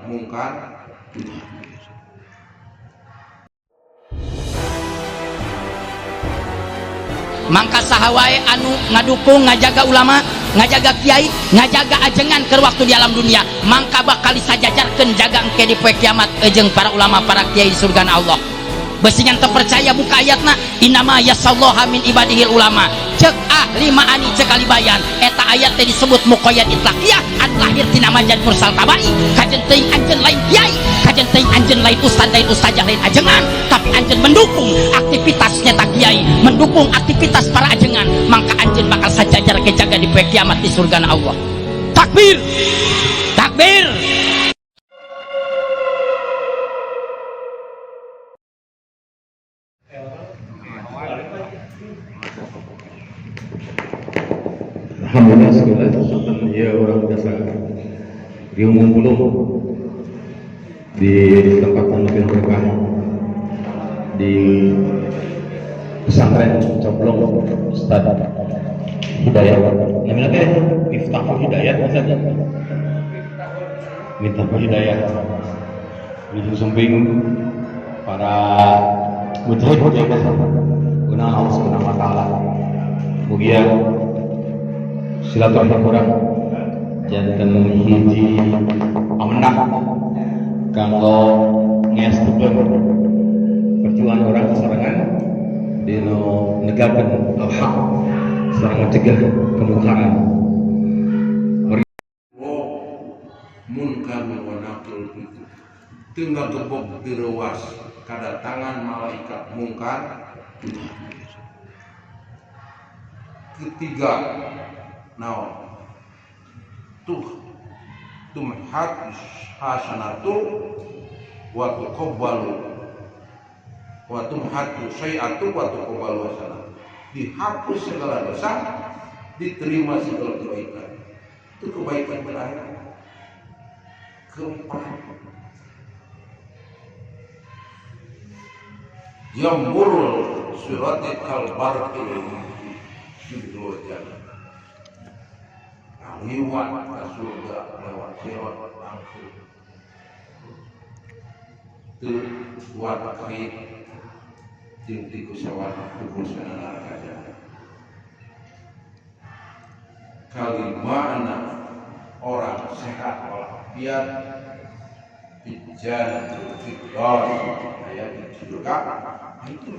malaikat mungkar. Mangka saha wae anu ngadukung ngajaga ulama, ngajaga kiai, ngajaga ajengan keur waktu di alam dunia, mangka bakal disajajarkeun jaga engke di poe kiamat jeung para ulama, para kiai di surgana Allah. Beusingan teu percaya buka ayatna, innama yasallaha min ibadihil ulama. Cek ahli ma'ani cek ahli bayan, eta ayat teh disebut muqayyad itlaqiyah anu lahir tina majaz mursal tabai. Kajen teuing anjeun lain kiai, kajen teuing anjeun lain ustad, lain ustazah, lain ajengan, tapi anjeun mendukung aktivitas nyata kiai, mendukung aktivitas para ajengan, maka anjeun bakal sajajar kejaga di poe kiamat di surgana Allah. Takbir, takbir. Alhamdulillah segala ya orang biasa diumum belum di tempat anu berkah di pesantren Coblong Ustaz Hidayat, namanya teh Miftahul Hidayat, Ustaz Miftahul Hidayat di samping para mujahid guna Allah Subhanahu wa taala. Mugia silaturahim urang janten hiji pamenang kanggo ngestukeun perjuangan urang sasarengan dina negakeun al-haq sareng mencegah kemungkaran. Munkar wa nakir teu ngagebog direuwas kadatangan malaikat mungkar. Ketiga naon tuh tumhat hasanatu wa tuqabbalu wa tumhatu syai'atu wa tuqabbalu hasanatu, dihapus segala dosa, diterima segala kebaikan. Itu kebaikan berakhir. Keempat, yamurul surati kalbarqi judul jannah, liwat ke surga lewat sirat langsung teu buat kait jeung tiku sawat kukusana neraka jahanam. Kalimana orang sehat walafiat jannatul firdaus aya di surga. Itu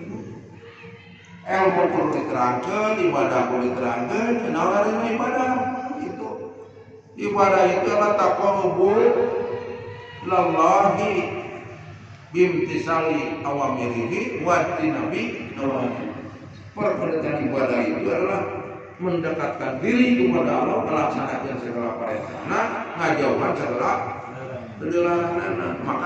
ilmu kudu diterangkeun, ibadah kudu diterangkeun, kenalan ibadah. Ibadah itu adalah taqarrubul ilallahi bimtisali awamirihi wa tinabi nawahi. Perbuatan ibadah itu adalah mendekatkan diri kepada Allah, melaksanakan segala perintahna, ngajauhan segala laranganna. Maka